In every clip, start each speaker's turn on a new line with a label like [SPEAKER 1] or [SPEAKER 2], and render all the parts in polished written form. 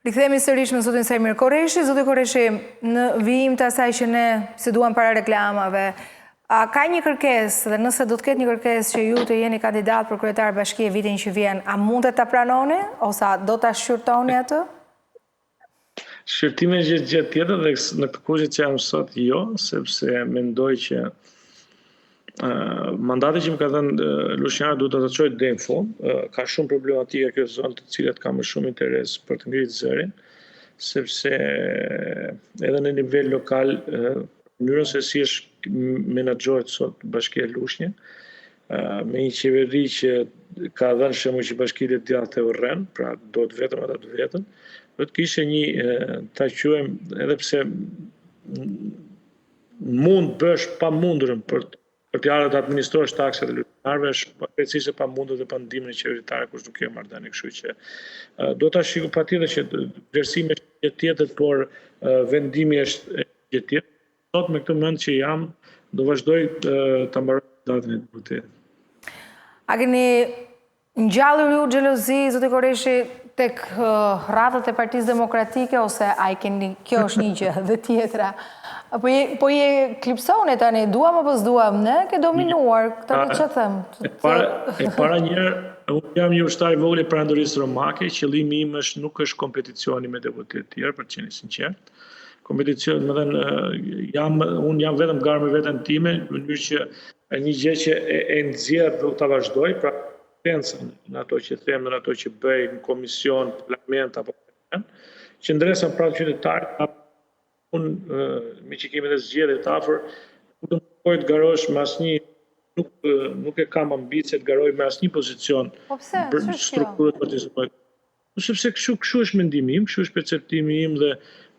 [SPEAKER 1] Rikthehemi sërish me zotin Saimir Korreshi. Zoti Korreshi, në vijim të asaj që ne biseduam para reklamave, a ka një kërkesë dhe nëse do të ketë një kërkesë që ju të jeni kandidat për kryetar bashkie vitin që vjen, a mundet ta pranoni ose a do ta shqyrtoni atë?
[SPEAKER 2] Shqyrtimi është gjë tjetër dhe në këtë kushte që jam sot jo, sepse mendoj që mandati që më ka dhënë Lushnjarët duhet ta çoj deri në fund. Ka shumë problematika kjo zonë të cilat kam më shumë interes për të ngritur zërin, sepse edhe në nivel lokal mënyrën se si është menaxhohet sot Bashkia e Lushnjës, me një qeveri që ka dhënë shembull që bashkitë e djathtë e urren, pra do të vetëm ata të vetën, do të kishte një ta quajmë edhe pse mund të bësh pamundurën për për të ardhur të administrosh taksat e lushnjarëve është krejtësisht e pamundur dhe pa ndihmën e qeveritare kush nuk ke marrëdhënie, kështu që do ta shikoj patjetër që vlerësimi është gjë tjetër, por vendimi është gjë tjetër. Sot me këtë mend që jam, do vazhdoj ta mbaroj mandatin e deputetit.
[SPEAKER 1] A keni ngjallur ju xhelozi, zoti Korreshi, tek radhët e Partisë Demokratike ose a i keni, kjo është një gjë dhe tjetra. Po je po i eklipsoni tani, duam apo s'duam, ne ke dominuar, tani ç'a them?
[SPEAKER 2] E para, e para një herë, unë jam një ushtar i vogël i perandorisë romake, qëllimi im është nuk është kompeticioni me deputetë të tjerë, për të qenë i sinqertë. Kompeticion, domethënë, jam, unë jam vetëm garë me veten time, në mënyrë që një gjë që e, e nxjerr do ta vazhdoj, pra konsistencën në ato që them, në ato që bëj në komision, parlament apo qëndresën pranë qytetarit, unë meqë kemi edhe zgjedhjet afër, nuk do të të garosh me asnjë nuk nuk e kam ambicie të garoj me asnjë pozicion.
[SPEAKER 1] Po pse? Ç'është
[SPEAKER 2] kjo? Strukturë Po sepse kështu kështu është mendimi im, kështu është perceptimi im dhe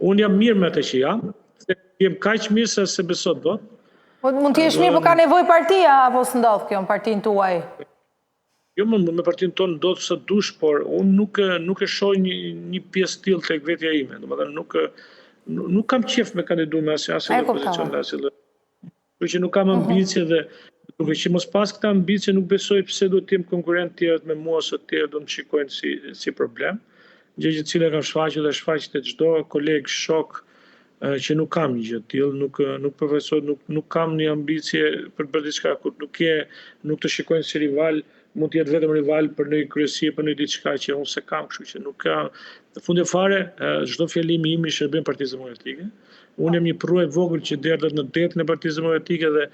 [SPEAKER 2] unë jam mirë me atë që jam, se jem kaq mirë sa s'e beson
[SPEAKER 1] dot. Po mund të jesh mirë, po ka nevojë partia apo s'ndodh kjo në partinë tuaj?
[SPEAKER 2] Jo, më me partinë tonë ndodh sa dush, por unë nuk nuk e shoh një një pjesë të tillë tek vetja ime, domethënë nuk nuk kam qejf me kandidu me asnjë asnjë pozicion dhe asnjë Kështu që nuk kam mhm. ambicie dhe duke që mos pas këtë ambicie nuk besoj pse duhet të jem konkurrent të tjerët me mua ose të tjerët do më shikojnë si si problem. Gjë që cilën e kam shfaqur dhe shfaq te çdo koleg, shok që nuk kam një gjë të tillë, nuk nuk përfaqësoj, nuk nuk kam një ambicie për të bërë diçka kur nuk je, nuk të shikojnë si rival, mund të jetë vetëm rival për një kryesi, për një diçka që unë s'e kam, kështu që nuk ka në fund fare çdo fjalim im i shërben Partisë Demokratike. Unë jam një përrua i vogël që derdhet në detin e Partisë Demokratike dhe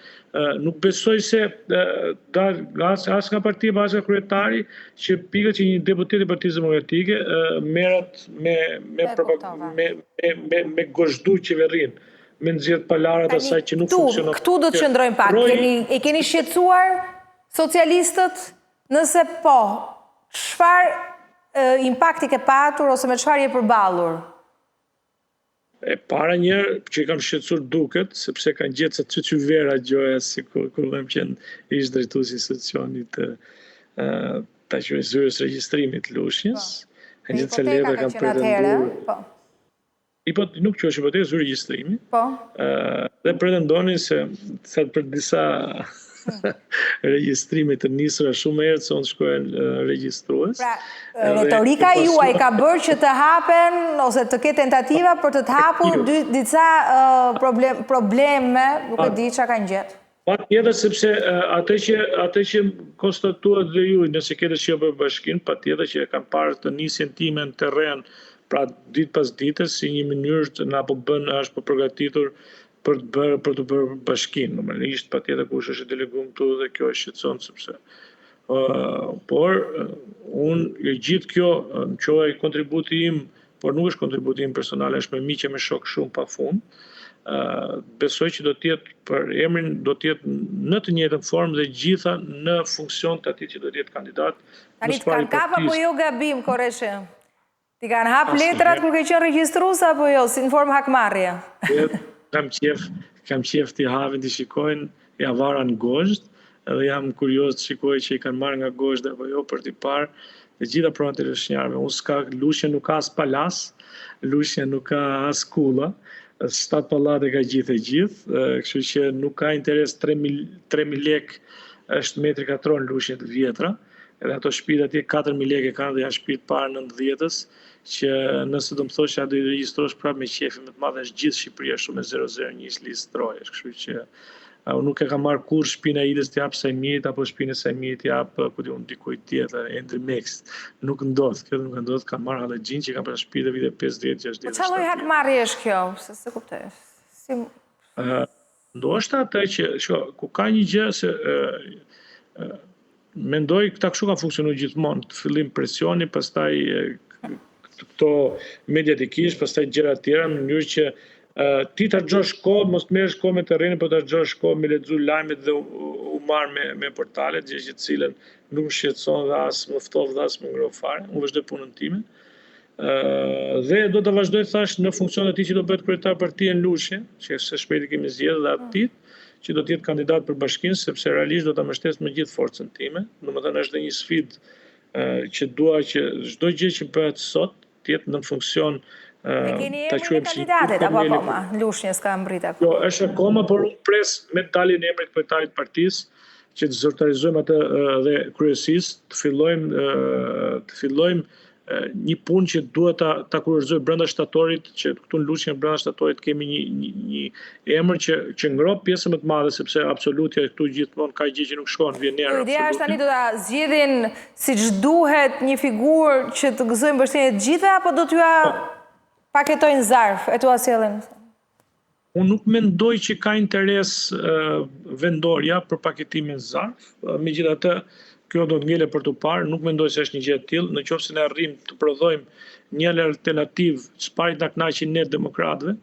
[SPEAKER 2] nuk besoj se da, as, as nga partia, po as nga kryetari, që pika që një deputet i Partisë Demokratike merret me me me me me, me gozhdu qeverinë, me nxjerr palarat asaj që nuk
[SPEAKER 1] funksionon. Këtu do të qëndrojmë pak. Keni e keni shqetësuar socialistët? Nëse po, çfarë impakti ke patur ose me çfarë je përballur?
[SPEAKER 2] E para njëherë që i kam shqetësuar duket, sepse kanë gjetë ca çyçyvera gjoja si kur, kur kam qenë ish drejtues i institucionit të ta quaj zyrës regjistrimit të Lushnjës.
[SPEAKER 1] Po. Kanë gjetë ca letra kanë pretenduar.
[SPEAKER 2] Po. I po, nuk quhej hipotekë, zyrë regjistrimi.
[SPEAKER 1] Po.
[SPEAKER 2] Dhe pretendonin se se për disa regjistrime të nisura shumë herët se unë shkoja regjistrues.
[SPEAKER 1] Pra, retorika juaj ka bërë që të hapen ose të ketë tentativa për të të hapur disa probleme, nuk e di çka kanë
[SPEAKER 2] gjetë. Patjetër sepse atë që atë që konstatuat dhe ju, nëse ke dëshirë për bashkinë, patjetër që e kam parë të nisjen time në terren, pra ditë pas dite si një mënyrë të na po bën është po përgatitur për të bërë për të bërë bashkinë. Normalisht patjetër kush është i deleguar këtu dhe kjo e shqetëson sepse uh, por uh, unë e gjithë kjo në quaj kontributi im, por nuk është kontributi im personal, është me miq e me shok shumë pa fund. Uh, besoj që do të jetë për emrin do të jetë në të njëjtën formë dhe gjitha në funksion të atij që do të jetë kandidat.
[SPEAKER 1] Tani të kanë kap apo jo gabim Korreshi? T'i kanë hap letrat kur ke qenë regjistrues apo jo, si në formë hakmarrje?
[SPEAKER 2] Kam qef, kam qef t'i hapin, t'i shikojnë, ia vara në gozhdë, edhe jam kurioz të shikoj që i kanë marrë nga gozhda apo jo për t'i parë të gjitha pronat e lushnjarëve. Unë s'ka, Lushnja nuk ka as palas, Lushnja nuk ka as kulla, shtatë pallate ka gjithë e gjithë, kështu që nuk ka interes 3000 3000 lekë është metri katror në Lushnjë të vjetra. Edhe ato shtëpitë atje 4000 lekë kanë dhe janë shtëpi të para 90-ës, që nëse do më thosh a do i regjistrosh prapë me qefin më të madh është gjithë Shqipëria shumë me 001 listë trojesh, kështu që unë nuk e kam marrë kurrë shtëpinë e Aidës t'i jap Sajmirit apo shtëpinë e Sajmirit t'i jap ku di unë dikujt tjetër, Endri Mekës. Nuk ndodh, kjo nuk ndodh, kam marrë hallexhinj që kanë pas shtëpi dhe vite 50, 60.
[SPEAKER 1] Po çfarë lloj hakmarrje është kjo? Se s'e kuptoj.
[SPEAKER 2] Si Ndoshta atë që, shiko, ku ka një gjë se ë mendoj këta kështu kanë funksionuar gjithmonë, të fillim presioni, pastaj këto mediatikisht, pastaj gjëra të tjera në mënyrë që ti të harxhosh kohë, mos të merresh kohë me terrenin, po të harxhosh kohë me lexu lajmet dhe u, u marr me me portalet, gjë që të cilën nuk më shqetëson dhe as më ftoh dhe as më ngroh fare. Unë vazhdoj punën time. Dhe do të vazhdoj thash në funksion të atij që do bëhet kryetar partie në Lushnjë, që së shpejti kemi zgjedhë dhe atij që do të jetë kandidat për bashkinë, sepse realisht do ta mbështes me gjithë forcën time. Domethënë është dhe një sfidë që dua që çdo gjë që bëhet sot të jetë në funksion
[SPEAKER 1] E keni emrin e kandidatit apo akoma? Lushnjë s'ka mbërrit
[SPEAKER 2] akoma. Jo, është akoma, por unë pres me daljen e emrit të kryetarit të partisë, që të zyrtarizojmë atë dhe kryesisë, të fillojmë të fillojmë një punë që duhet ta ta kurorëzoj brenda shtatorit, që këtu në Lushnjë brenda shtatorit kemi një një, një emër që që ngroh pjesën më të madhe sepse absolutja këtu gjithmonë ka gjë që nuk shkon, vjen
[SPEAKER 1] erë. Jo, ideja është tani do ta zgjedhin siç duhet një figurë që të gëzojë mbështetjen e të gjithëve apo do t'jua po. paketojnë zarf e t'ua sjellin?
[SPEAKER 2] Unë nuk mendoj që ka interes vendorja për paketimin zarf, megjithatë kjo do të ngelet për t'u parë, nuk mendoj se është një gjë e tillë, në qoftë se ne arrijmë të prodhojmë një alternativë, së pari të na kënaqin ne demokratëve,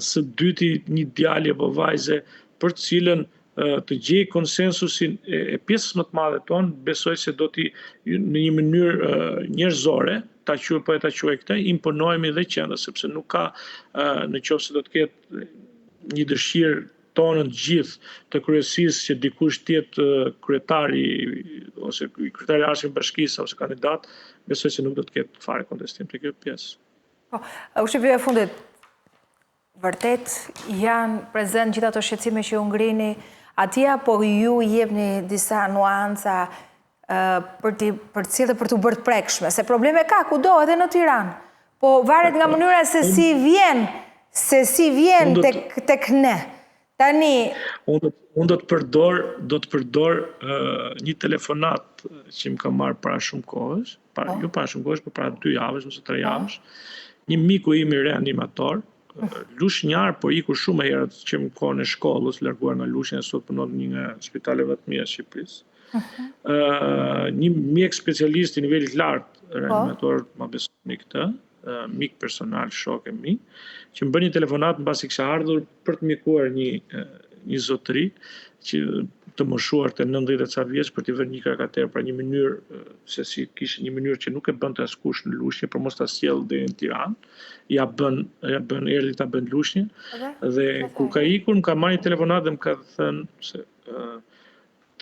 [SPEAKER 2] së dyti një djali apo vajze për të cilën të gjejë konsensusin e pjesës më të madhe tonë, besoj se do t'i në një mënyrë njerëzore, ta quaj po e ta quaj këtë, imponohemi dhe qendrës, sepse nuk ka në qoftë se do të ketë një dëshirë tonën të gjithë të kryesisë që dikush të jetë kryetari ose kryetari i ardhshëm i bashkisë ose kandidat, besoj se nuk do të ketë fare kontestim te kjo pjesë.
[SPEAKER 1] Po, Ushqipja e fundit, Vërtet janë prezent gjithë ato shqetësime që ju ngrini atje apo ju jepni disa nuanca për t'i përcjellë dhe për t'u bërë të prekshme, se probleme ka kudo edhe në Tiranë. Po varet nga mënyra se si vjen, se si vjen tek tek ne. Tani
[SPEAKER 2] unë unë do të përdor do të përdor uh, një telefonatë që më ka marrë para shumë kohësh, para po. jo para shumë kohësh, por para dy javësh ose tre po. javësh. Një miku im i reanimator, lushnjar, por iku shumë më herët që në kohën e shkollës, larguar nga Lushnja, sot punon në një nga spitalet më të mira të Shqipërisë. Ëh, uh -huh. një mjek specialist i nivelit të lartë, po. reanimator, ma besoni këtë, mik personal, shok e mi, që më bën një telefonatë mbasi kisha ardhur për të mjekuar një një zotëri që të moshuar të 90 e ca vjeç për t'i vënë një kateter, pra një mënyrë se si kishte një mënyrë që nuk e bënte askush në Lushnjë, për mos ta sjellë deri në Tiranë, ja bën ja bën erdhi ta bën Lushnjë. Dhe kur ka ikur më ka marrë një telefonatë dhe më ka thënë se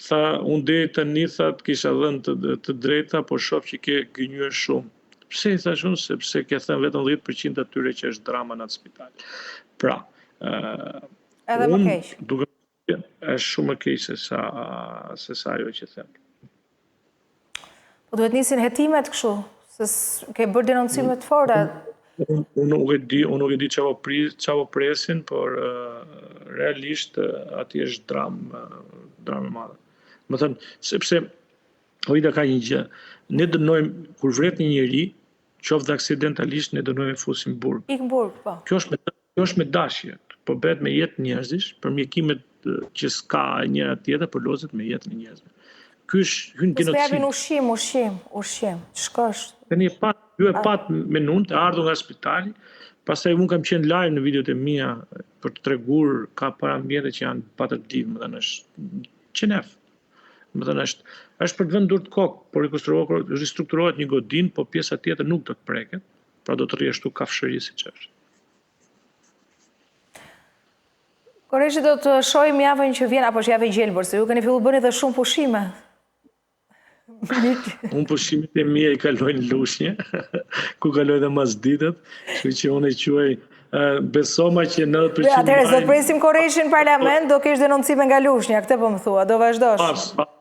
[SPEAKER 2] Tha, unë deri tani tha të kisha dhënë të, të drejta, por shoh që ke gënjyer shumë. Pse i thashë unë, sepse ke thënë vetëm 10% të atyre që është drama në atë spital. Pra,
[SPEAKER 1] ë Edhe më keq.
[SPEAKER 2] Duke është shumë më keq se sa se sa ajo që them.
[SPEAKER 1] Po duhet nisin hetimet kështu, se ke bërë denoncime të forta.
[SPEAKER 2] Unë nuk e di, unë nuk e di çfarë po pri, çfarë po presin, por uh, realisht uh, aty është dramë, uh, dramë e madhe. Domethënë, sepse Oida ka një gjë, ne dënojmë kur vret një njeri, qoftë dhe aksidentalisht ne dënojmë e fusim në
[SPEAKER 1] burg. Ik në burg, po.
[SPEAKER 2] Kjo është me Kjo është me dashje, po bëhet me jetë njerëzish, për mjekimet që s'ka njëra tjetër, po lozet me jetën e njerëzve. Ky është hyn
[SPEAKER 1] genocid. Po japin ushqim, ushqim, ushqim. Ç'është?
[SPEAKER 2] Tani e pat, ju e pat menun të ardhur nga spitali, pastaj unë kam qenë live në videot e mia për të treguar ka para ambiente që janë patërdi, domethënë është qenef. Domethënë është është për të vënë duart në kokë, por rikonstruohet, ristrukturohet një godinë, po pjesa tjetër nuk do të preket. Pra do të rrijë ashtu kafshëri siç është.
[SPEAKER 1] Korreshi do të shohim javën që vjen, apo është javë e gjelbër, se ju keni fillu bëni dhe shumë pushime.
[SPEAKER 2] Unë pushimet e mia i kaloj në Lushnje, ku kaloj dhe masditët, kështu që unë e quaj besoma që
[SPEAKER 1] 90% Atëherë, s'do të presim Korreshin në parlament, do kesh denoncime nga Lushnja, këtë po më thua, do vazhdosh.
[SPEAKER 2] Pas, pas.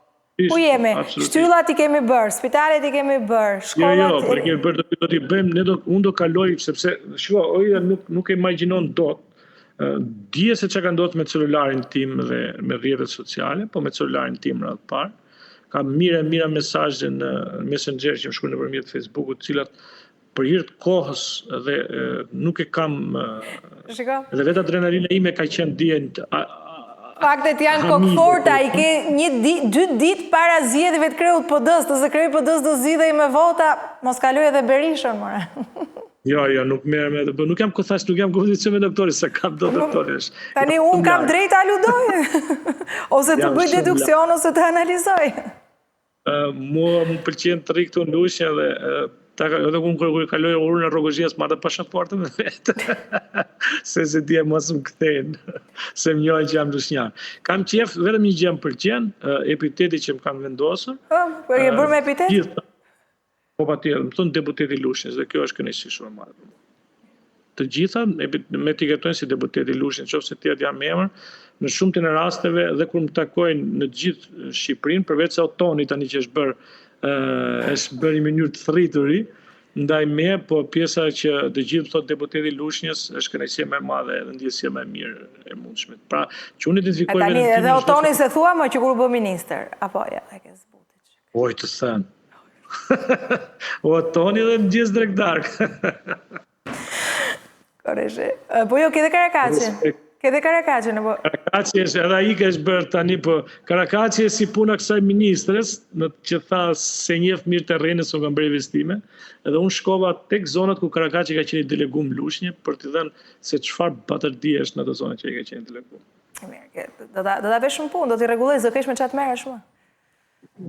[SPEAKER 1] Ku jemi? Shtyllat i kemi bërë, spitalet i kemi bërë,
[SPEAKER 2] shkollat... Jo, jo, po i kemi bërë, do t'i bëjmë, ne do, unë do kaloj, sepse, shiko, Oida nuk, nuk e imagjinon dot, dije se çka ka ndodhur me celularin tim dhe me rrjetet sociale, po me celularin tim radhë parë, ka mijëra e mijëra mesazhe në Messenger që më shkruajnë nëpërmjet Facebookut, të cilat për hir të kohës dhe nuk e kam
[SPEAKER 1] Shiko.
[SPEAKER 2] Dhe vetë adrenalina ime ka qenë dje
[SPEAKER 1] Faktet janë kokëforta, i ke një di, dy ditë para zgjedhjeve të kreut PD-së, nëse kreu i PD-së do zgjidhej me vota, mos kaloj edhe Berishën, more.
[SPEAKER 2] Jo, jo, nuk merrem me po nuk jam ku thash, nuk jam kompeticion me doktorin, se kam do doktorin.
[SPEAKER 1] Tani unë kam drejt të aludoj, ose të bëj deduksion, ose të analizoj.
[SPEAKER 2] Mua më pëlqen të rri këtu në Lushnjë dhe ta edhe unë kur kaloj urën e Rrogozhinës marr dhe pasaportën me vete. se se di mos më kthejnë, se më njohin që jam lushnjar. Kam qejf, vetëm një gjë më pëlqen, epiteti që më kanë vendosur.
[SPEAKER 1] Po, po je bërë me epitet?
[SPEAKER 2] Gjithë, Po patjetër, më thonë deputeti i Lushnjës dhe kjo është kënaqësi shumë e madhe për mua. Të gjitha më etiketojnë si deputeti i Lushnjës, qoftë se tjetër jam me emër, në shumtën e rasteve dhe kur më takojnë në të gjithë Shqipërinë, përveç se Otoni tani që është bërë është bërë në mënyrë të thërrituri ndaj meje, po pjesa që të gjithë më thotë deputeti i Lushnjës është kënaqësia më e madhe edhe ndjesia më e mirë e mundshme. Pra, që unë identifikoj
[SPEAKER 1] veten time. Tani edhe Otoni s'e thua më që kur u bë ministër, apo ja, e ke
[SPEAKER 2] zbutit. Oj të thënë. O Toni dhe mëngjes drekë
[SPEAKER 1] darkë. Korreshi. Po jo, ke dhe Karakaçin. Ke dhe Karakaçin,
[SPEAKER 2] apo? Karakaçi është, edhe ai ka është bërë tani, po Karakaçi është si puna kësaj ministres, në që tha s'e njeh mirë terrenin, se unë kam bërë investime, edhe unë shkova tek zonat ku Karakaçi ka qenë i delegum në Lushnje, për t'i dhënë se çfarë batërdie është në ato zona që ai ka qenë i
[SPEAKER 1] delegum. Mirë, do ta, do ta vesh në punë, do t'i rregulloj, s'do kesh me ça të merresh më.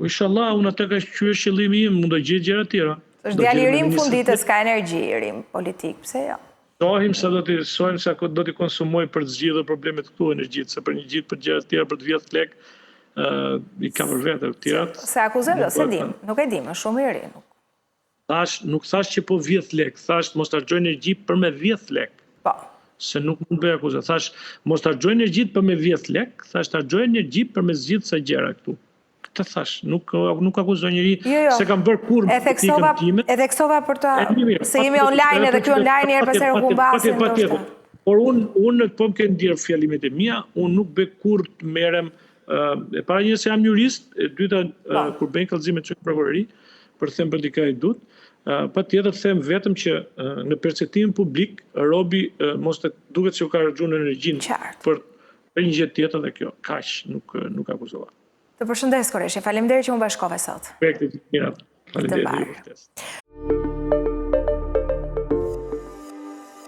[SPEAKER 2] Inshallah, unë atë ka që është qëllimi im, mund të gjej gjëra të
[SPEAKER 1] tjera. Është djalë i ri në fund ditës, ka energji i ri në politikë, pse jo?
[SPEAKER 2] Shohim sa do t'i shohim sa do t'i konsumoj për të zgjidhur problemet këtu energjitë, se për një gjithë për gjëra të tjera për të vjedh lek, ë i kam për vete të
[SPEAKER 1] tjerat. S'e akuzojmë, s'e dim, nuk e dim, është shumë i ri, nuk.
[SPEAKER 2] Thash, nuk thash që po vjedh lek, thash mos të harxhoj energji për me vjedh lek.
[SPEAKER 1] Po.
[SPEAKER 2] Se nuk mund bëj akuza. Thash, mos të harxhoj energji për me vjedh lek, thash të harxhoj energji për me zgjidh ca gjëra këtu. Këtë thash, nuk nuk akuzoj njeri
[SPEAKER 1] jo, jo.
[SPEAKER 2] s'e kam bërë kurrë
[SPEAKER 1] e theksova, time. E theksova për të se jemi online edhe ky online herë pas here humbasin.
[SPEAKER 2] Patjetër. Por unë unë po më ke ndjerë fjalimet e mia, unë nuk bëj kurrë të merrem e para një se jam jurist, e dyta po. kur bëjnë kallëzime të prokurori, për të them për dikë hajdut, patjetër them vetëm që në perceptimin publik robi mos të duket se u ka harxhuar energjinë për për një gjë tjetër dhe kjo, kaq, nuk nuk akuzova.
[SPEAKER 1] Të përshëndes Korreshi, faleminderit që m'u bashkove
[SPEAKER 2] sot. Respekte të mira. Faleminderit.